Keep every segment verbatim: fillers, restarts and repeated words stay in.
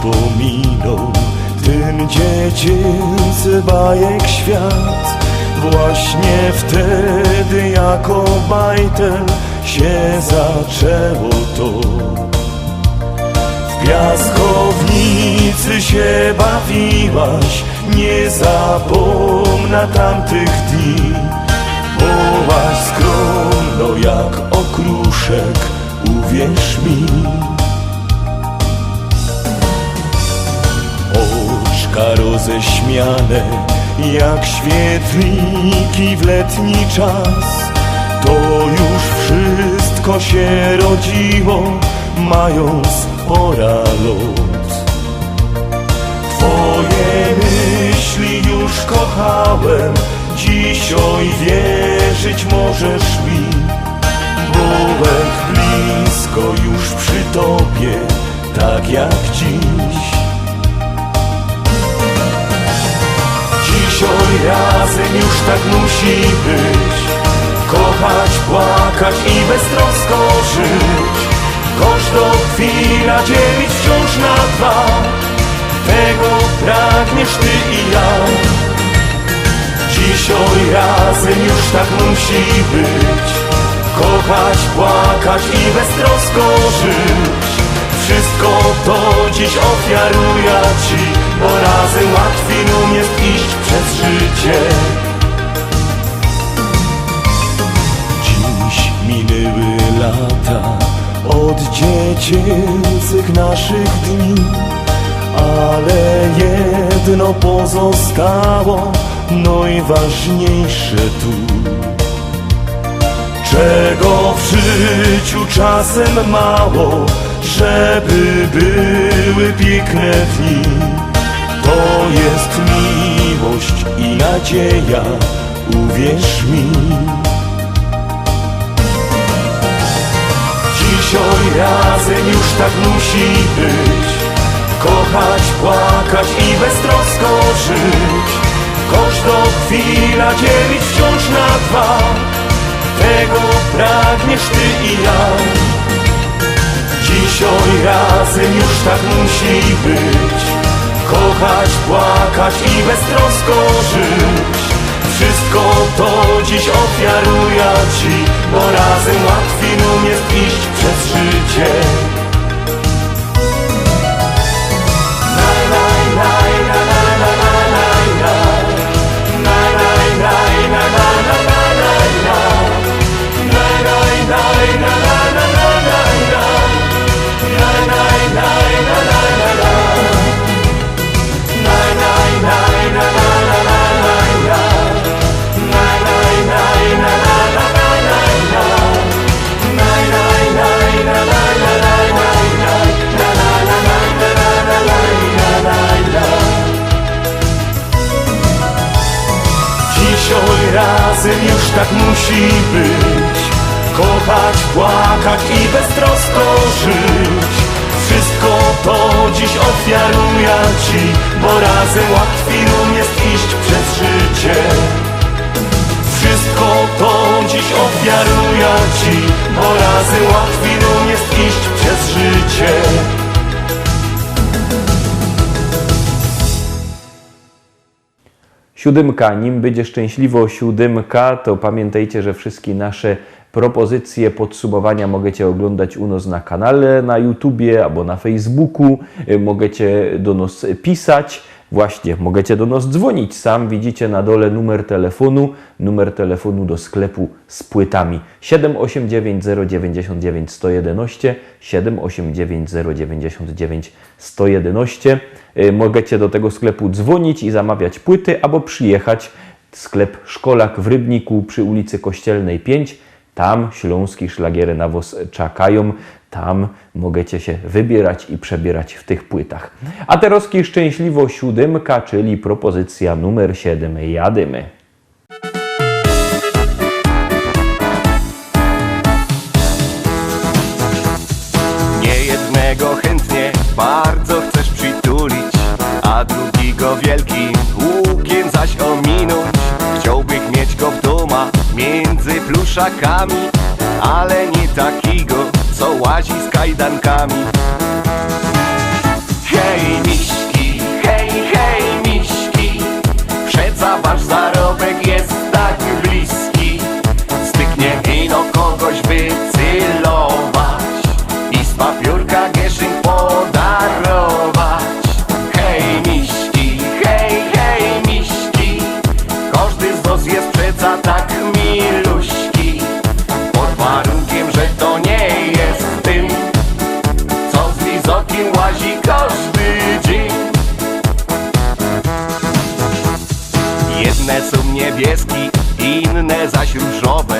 Pominōł tyn dziecięcy bajek świat. Właśnie wtedy jako bajtel się zaczęło to. W piaskownicy się bawiłaś, nie zapomnę tamtych dni. Byłaś skromno jak okruszek, uwierz mi. Oczka roześmiane jak świetliki w letni czas. To już wszystko się rodziło, mając pora lot. Twoje myśli już kochałem, dzisiej wierzyć możesz mi. Byłem blisko już przy tobie, tak jak dziś. Dzisiej razem już tak musi być. Kochać, płakać i beztrosko żyć. Kożdą chwila dzielić wciąż na dwa. Tego pragniesz ty i ja. Dzisiej razem już tak musi być. Kochać, płakać i beztrosko żyć. Wszystko to dziś ofiaruję ci, bo razem łatwiej nam jest iść przez życie. Dziś minęły lata od dziecięcych naszych dni, ale jedno pozostało najważniejsze tu. Czego w życiu czasem mało, żeby były piękne dni. To jest miłość i nadzieja, uwierz mi. Dzisiej razem już tak musi być. Kochać, płakać i beztrosko żyć. Kożdą chwila dzielić wciąż na dwa. Tego pragniesz ty i ja. Dzisiej razem już tak musi być. Kochać, płakać i beztrosko żyć. Wszystko to dziś ofiaruję ci, bo razem łatwiej nam jest iść przez życie. Dzisiej razem już tak musi być. Kochać, płakać i beztrosko żyć. Wszystko to dziś ofiaruję ci, bo razem łatwiej nam jest iść przez życie. Wszystko to dziś ofiaruję ci, bo razem łatwiej nam jest iść przez życie. Siódymka, nim bydzie szczęśliwŏ siódymka, to pamiętajcie, że wszystkie nasze propozycje, podsumowania możecie oglądać u nas na kanale, na YouTubie albo na Facebooku. Y, możecie do nas pisać. Właśnie, możecie do nas dzwonić. Sam widzicie na dole numer telefonu, numer telefonu do sklepu z płytami. Siedem osiem dziewięć zero dziewięćdziesiąt dziewięć sto jedenaście, siedem osiem dziewięć zero dziewięćdziesiąt dziewięć sto jedenaście. Y, możecie do tego sklepu dzwonić i zamawiać płyty, albo przyjechać. Sklep Szkolak w Rybniku przy ulicy Kościelnej pięć. Tam śląskie szlagiery na was czekają. Tam możecie się wybierać i przebierać w tych płytach. A teraz szczęśliwą siódemka, czyli propozycja numer siedem. Jadymy. Niejednego chętnie bardzo chcesz przytulić, a drugiego wielkim łukiem zaś ominąć. Chciałbych mieć go w doma między pluszakami, ale nie takiego, co łazi z kajdankami. Hej, Hej, miśki, hej, hej, miśki, przeca wasz zarobek jest tak bliski. Styknie ino kogoś wycylować i z papiórka gieszynk podarować. Hej, miśki, hej, hej, miśki, kożdy z was jest przeca tak miluśki. Pod warunkiem, że to nie jest tyn, co z lizokim łazi kożdy dziyń. Jedne sōm niebieski, inne zaś rōżowe.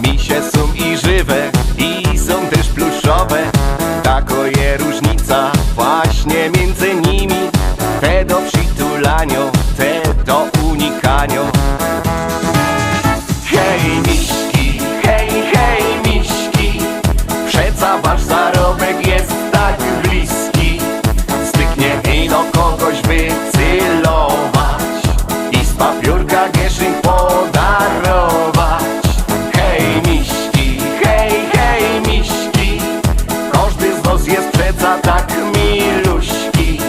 Misie sōm i żywe, i sōm tyż pluszowe. Tako je rōżnica właśnie miyndzy nimi. Te do przitulanio, te do unikanio. Hej, miśki, hej, hej, miśki, przeca wasz zarobek jest tak bliski. Styknie ino kogoś wycylować i z papiórka gieszynk podarować. Hej, miśki, hej, hej, miśki, kożdy z was jest przeca tak miluśki.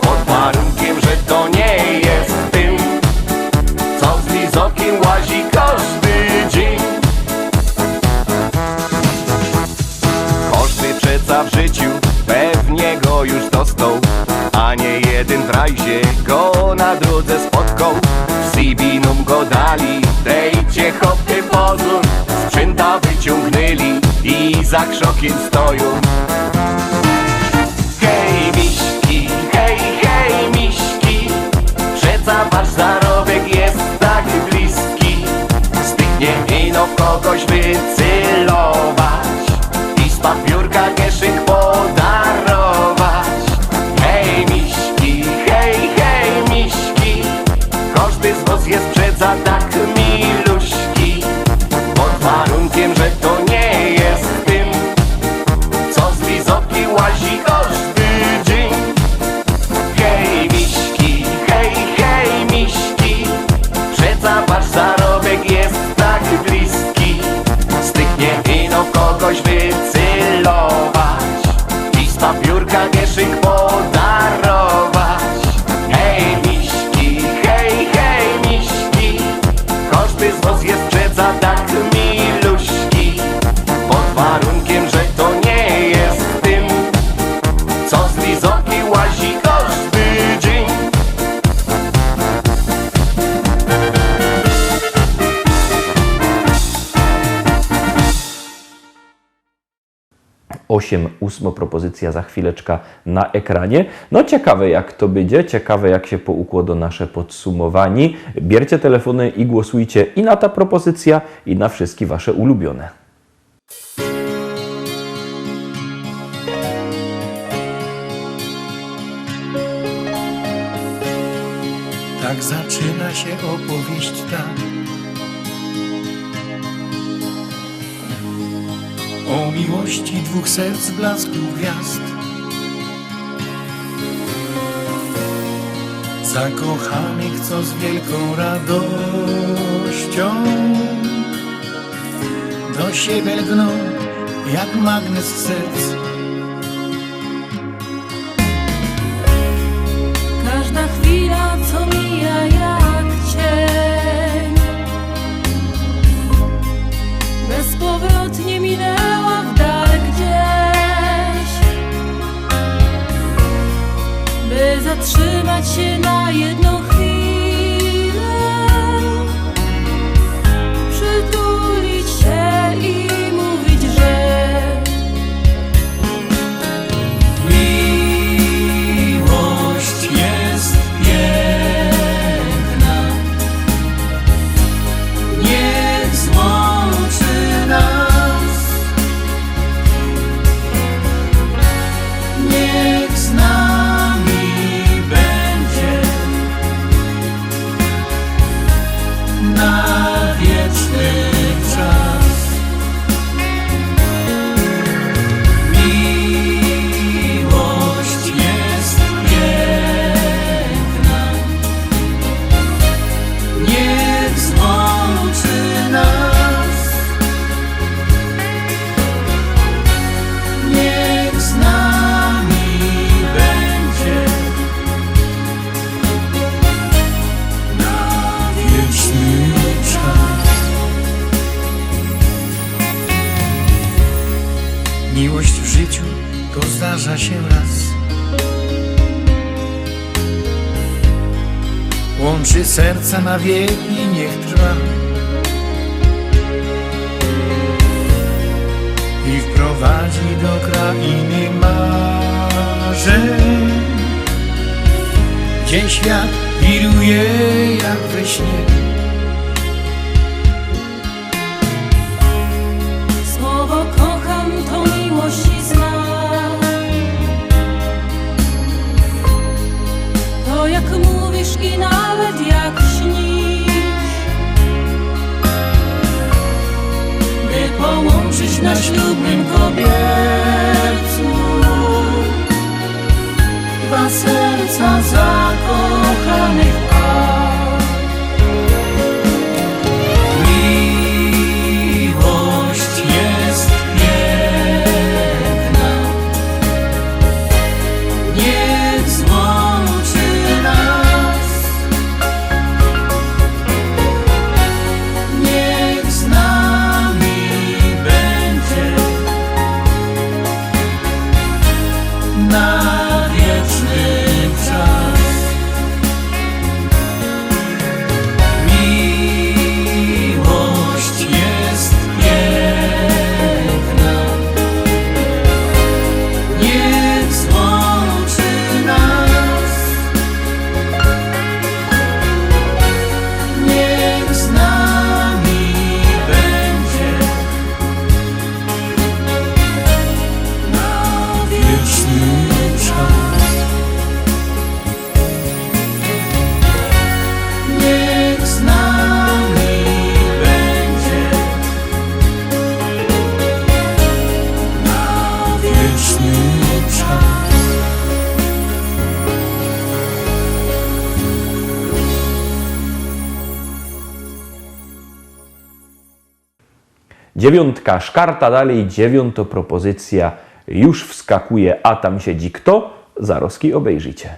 Pod warunkiem, że to nie jest tyn, co z lizokim łazi kożdy dziyń. Kożdy przeca w życiu pewnie go już dostoł, a nie jedyn w rajzie go na drōdze spotkoł. W Sybinum go dali, dejcie chopy pozōr, sprzynta wyciōngnyli i za krzokiym stojōm. Hej, miśki, hej, hej, miśki, przeca wasz zarobek jest tak bliski. Styknie ino kogoś wycylować i z papiórka gieszynk podarować. Hej, miśki, hej, hej, miśki, kożdy z was jest przeca tak miluśki. Pod warunkiem, że to nie jest tyn, co z lizokim łazi kożdy dziyń. Hej, miśki, hej, hej, miśki, przeca wasz zarobek jest tak bliski. Styknie ino kogoś wycylować i z papiórka gieszynk podarować. Hej, miśki, hej, hej, miśki, kożdy z was jest przeca tak miluśki. Pod warunkiem, że to nie jest tyn, co z lizokim łazi kożdy dziyń. Ôziym, ôsmo propozycjŏ za chwileczka na ekranie. No, ciekawe, jak to bydzie, ciekawe, jak sie poukłŏdŏ nasze podsumowaniŏ. Bierzcie telefōny i głosujcie i na ta propozycjŏ, i na wszyjske wasze ulubiōne. Tak zaczyna się opowieść ta o miłości dwóch serc w blasku gwiazd. Zakochanych, co z wielką radością do siebie lgną jak magnes serc. Każda chwila, co mija jak cień, bezpowrotnie minęła w dal gdzieś, by zatrzymać się na jedną chwilę, przytulić się i mówić, że Miłość w życiu to zdarza się raz. Łączy serca na wieki, niech trwa. I wprowadzi do krainy marzeń, gdzie świat wiruje jak we śnie. Słowo „kocham” to miłość znak. To, jak mówisz i nawet jak śnisz, by połączyć na ślubnym kobiercu dwa serca zakochanych par. Miłość jest piękna, niech złączy nas. Niech z nami będzie na wieczny czas. Miłość jest piękna, niech złączy nas. Niech z nami będzie na wieczny czas. Niech z nami będzie na wieczny czas. Dziewiątka szkarta dalej, dziewiątô propozycjô już wskakuje, a tam siedzi kto? Zarozki obejrzycie.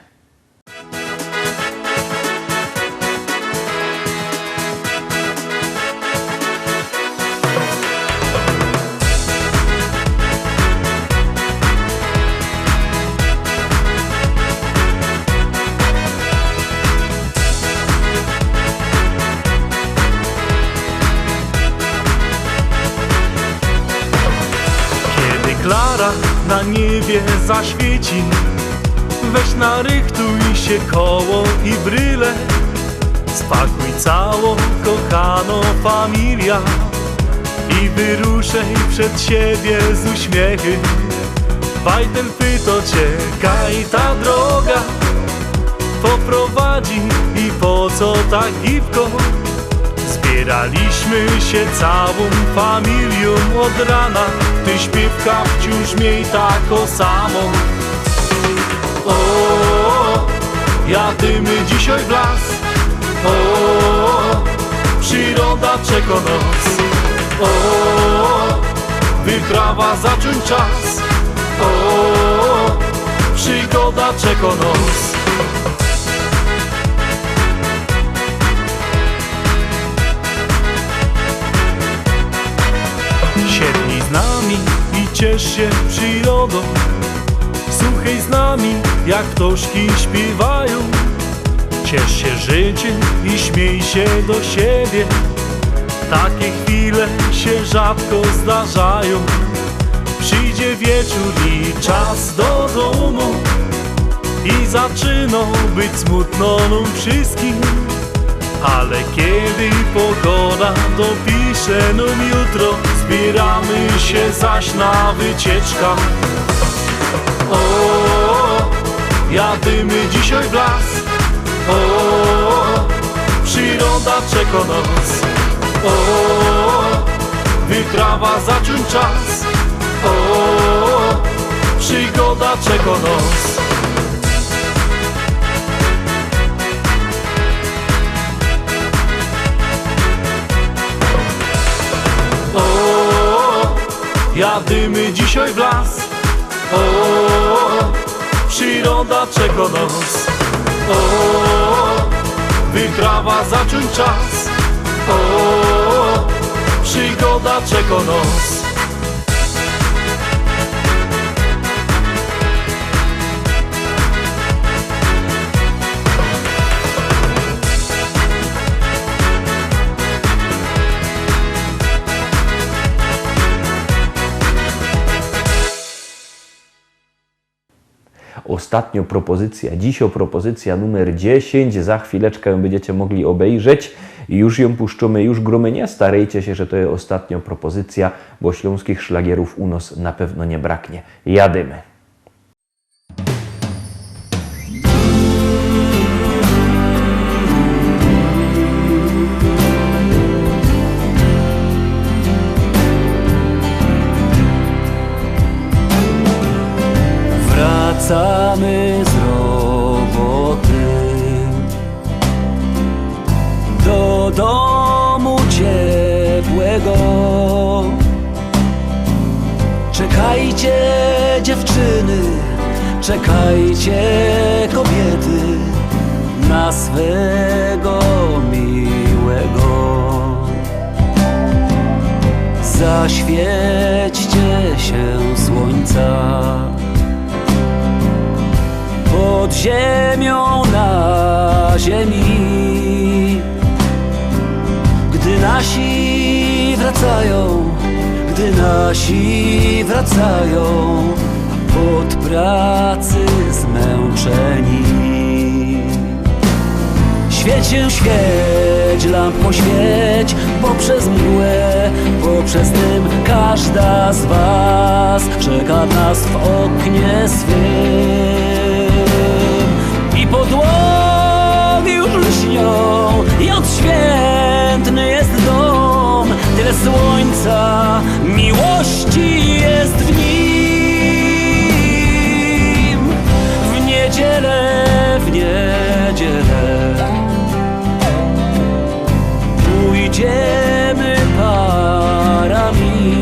Kiedy Klara na niebie zaświeci, weź narychtuj sie koło i bryle. Spakuj całõ kochanõ familiã i wyruszej przed siebie z uśmiechy. Fajtel pytŏ cie, kaj ta droga poprowadzi i po co tak gibko? Zbieraliśmy się całą familią od rana, ty śpiewka wciąż miej taką samą. O, jadymy dzisiej w las. O, przyroda czekŏ nŏs. O, wyprawa zacząć czas. O, przygoda czekŏ nŏs. Siednij z nami i ciesz się przyrodą. Słuchaj z nami, jak ptoszki śpiewają. Ciesz się życiem i śmiej się do siebie. Takie chwile się rzadko zdarzają. Przyjdzie wieczór i czas do domu. I zaczynŏ być smutno nam wszystkim. Ale kiedy pogoda dopisze nam jutro, zbieramy się zaś na wycieczka. O, jadymy dzisiej w las. O, przyroda czekŏ nŏs. O, wyprawa zacząć czas. O, przygoda czekŏ nŏs. O, jadymy dzisiej w las. O, przyroda czekŏ nŏs. O, wyprawa zacząć czas. O, przygoda czekŏ nŏs. Ôstatniŏ propozycjŏ, dzisiŏ propozycjŏ numer dziesiyńć, za chwileczkã jã bydziecie mogli ôbejrzeć. Już jã puszczōmy, już grōmy, niy starejcie sie, że to je ôstatniŏ propozycjŏ, bo ślōnskich szlagierōw u nŏs na pewno niy braknie. Jadymy. Wracamy z roboty do domu ciepłego. Czekajcie, dziewczyny, czekajcie, kobiety, na swego miłego. Zaświećcie się słońca pod ziemią, na ziemi. Gdy nasi wracają, gdy nasi wracają od pracy zmęczeni. Świecie, świeć, lampko, świeć, poprzez mgłę, poprzez dym. Każda z was czeka nas w oknie swym. I podłogi już lśnią, i odświętny jest dom. Tyle słońca, miłości jest w nim. W niedzielę, w niedzielę pójdziemy parami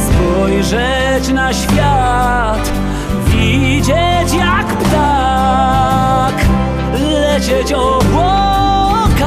spojrzeć na świat, widzieć, jak ptak lecieć obłokami.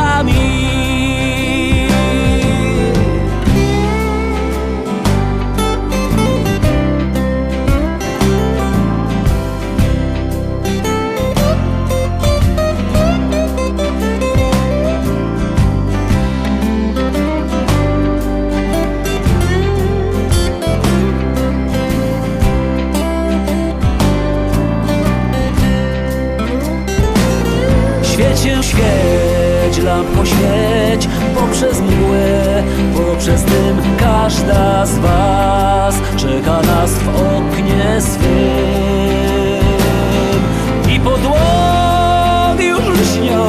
Świecie, świeć, lampko, świeć, poprzez mgłę, poprzez dym. Każda z was czeka nas w oknie swym. I podłogi już lśnią,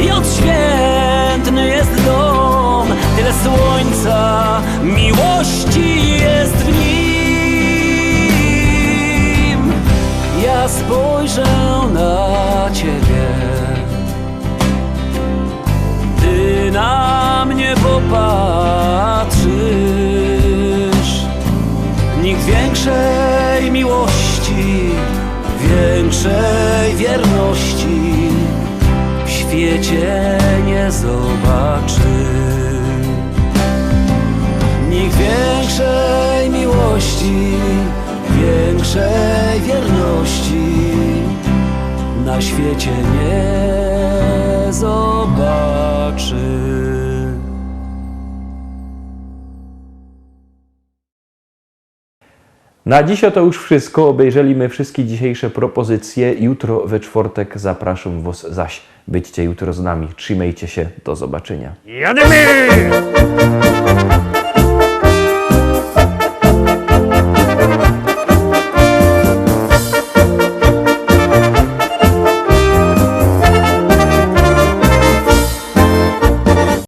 i odświętny jest dom. Tyle słońca, miłości jest w nim. Ja spojrzę na ciebie, ty na mnie popatrzysz. Nikt większej miłości, większej wierności w świecie nie zobaczy. Nikt większej miłości, większej wierności na świecie nie zobaczy. Na dzisiej to już wszystko. Ôbejrzeli my wszystkie dzisiejsze propozycje. Jutro we czwortek zapraszōm wŏs zaś. Bydźcie jutro z nami. Trzimejcie sie. Do zobaczyniŏ. Jadymy!